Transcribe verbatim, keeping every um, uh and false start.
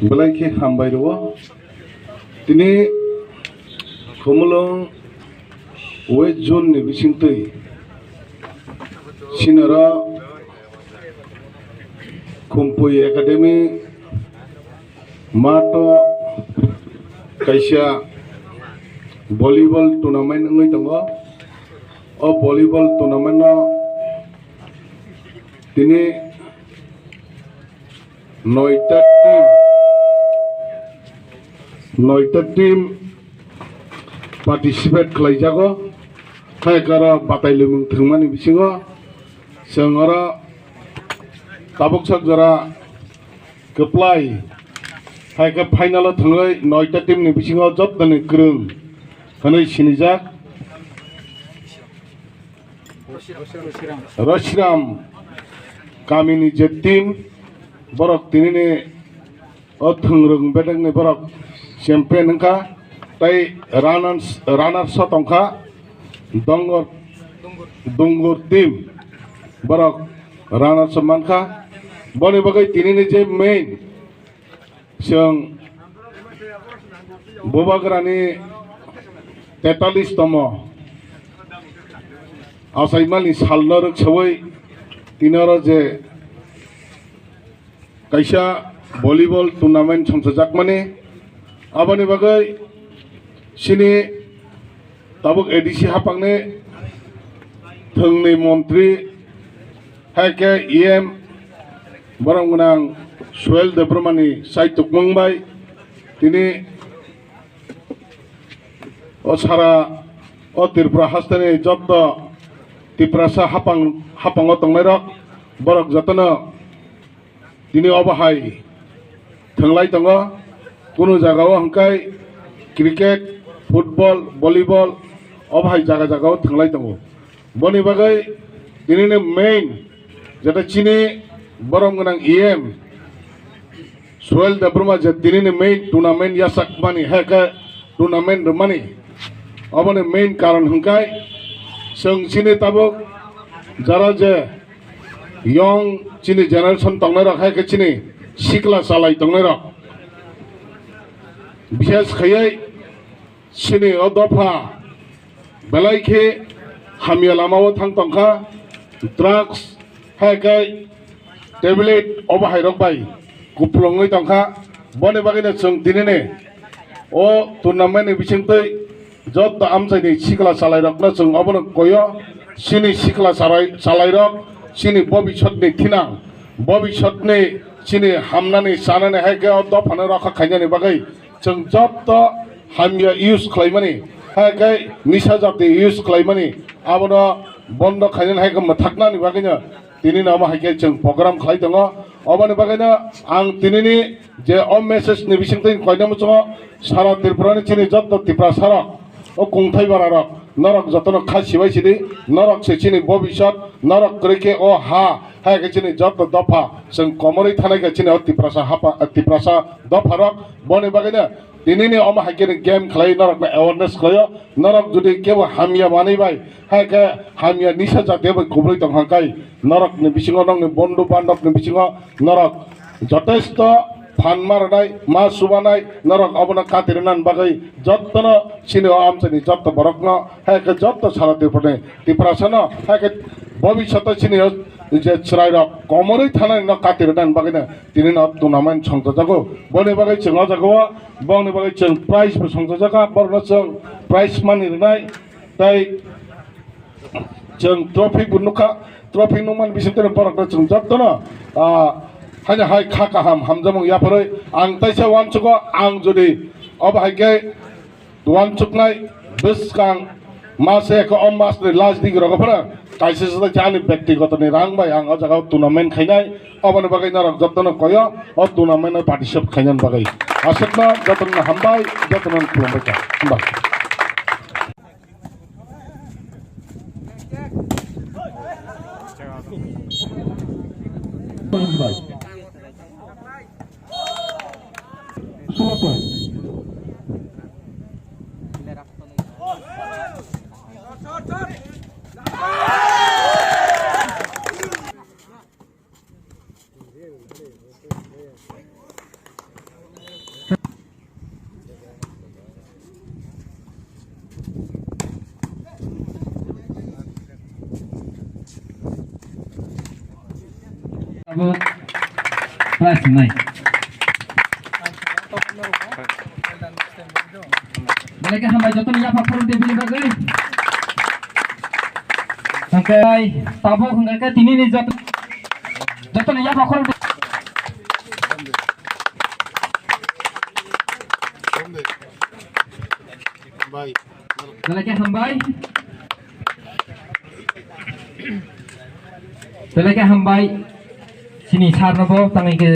Belai khe hambai rwo. Tini Khumulwng West Zone ni bisingtwi sinaro Khumpui Academy mato kaisa volleyball tournament wngwi tongo. O volleyball tournament no tini noita team, noita team participate khlaijago. Hai karo batai limung thwngmani bisingo chwng oro tabuk sak jora kwplai hai khe final o thwngwi noita team ni bisingo jottoni kwrwng hwnwi sinijak. Roshiram kamini je team, borok tinini o thwngrwng bedekni borok champion wngkha, tei runners, runners o tongkha Dongor, Dungur team, borok runners o mankha. Boni bagwi tinini je main Chwng Bubagrani tetalis tomo achaimani salno rwksawi tini oro je kaisa volleyball tournament songchajakmani, aboni bagwi chini tabuk A D C hapangni thwngni montri hai khe E M borok gwnang Suel Debbarmani chaitukmung bai tini o sara o Tripura hasteni jotto Tiprasa hapang, hapango tongnairok borok jotono tini obo hai thwnglai tongo. Kunu jagao hwnkhe cricket, football, volleyball obo hai jaga jagao thwnglai tongo. Boni bagwi tinini main jeta chini borom gwnang E M Suel Debbarma je tinini main tournament yachakmani, hai khe tournament rwmani, oboni main karon hwnkhe chwng chini tabuk jara je young chini generation tongnairok, hai khe chini sikla chalai tongnairok, bishes khaiwi chini o dopha belai khe hamya lamao thang tongkha, drugs hai khe tablet obo hairok bai kupulungwi tongkha. Boni bagwino chwng tinini o tournament ni bisingtwi joto amchaini sikla chalairokno chwng obono koyo, chini sikla chalai-, chalairok chini bobisotni thinang, bobisotni chini hamnani chanani hai khe o dophano rokha khainani bagwi chwng joto hamya use khlaimani, hai khe nisa jati use khlaimani, abono bondo khainani hai khe mwthaknani bagwino tinino omo hai khe chwng program khlai tongo. Oboni bagwino ang tinini je o message ni bisingtwi koina muchungo sara Tripura ni chini joto Tiprasa rok o kungthai bara rok, norok jotono kha sibai sidi, norok se chini bobisot, norok kwrwi khe o ha, hai khe chini joto dopha chwng komorwi thanai khe chini o Tiprasa hapha, Tiprasa dopha rok. Boni bagwino tinini omo hai khe game khlai norokno awareness khlaio. Norok jodi kebo hamya manwi bai, hai khe hamya nisa jatiya bai kubrwi tong kha kai, norokni bisingo, nokni bondhu bandhobni bisingo norok jotesto phan ma rwnai, ma subanai, norok obono kati rwnani bagwi jotono chini o amchaini joto borokno, hai khe joto sara Tripurani, Tiprasano, hai khe bobishoto chini o je chwrairok komorwi thanani no kati rwnani bagwino tinino tournament songchajago. Boni bagwi chwng o jagao, bongni bagwi chwng prize bo songchajakha, borokno chwng prize mani rwnai, tei chwng trophy bo nukha. Trophy nukmani bisingtwi borokno chwng jotono, ah, haino hai kha kaham hamjakmung yapharwi ang taisa uansugo, ang jodi obo hai khe uansuknai bwskang mas ekho o masni last digi rogo phano kaisa se ani bektigotoni rang bai ang o jagao tournament khainai, oboni bagwi norok jotono koyo o tournament o participate khainani bagwi. Aswkno jotono hambai, jotono khulumbai kha. Hambai. Prize wngnai. Belai khe hambai jotoni yapha khoroknwi tebini bagwi. Hwnkhe tabuk hwnkhe tinini jot-, jotoni yapha khoroknwi. Belai khe hambai. Belai khe hambai. Chini sir no bo tangwi khe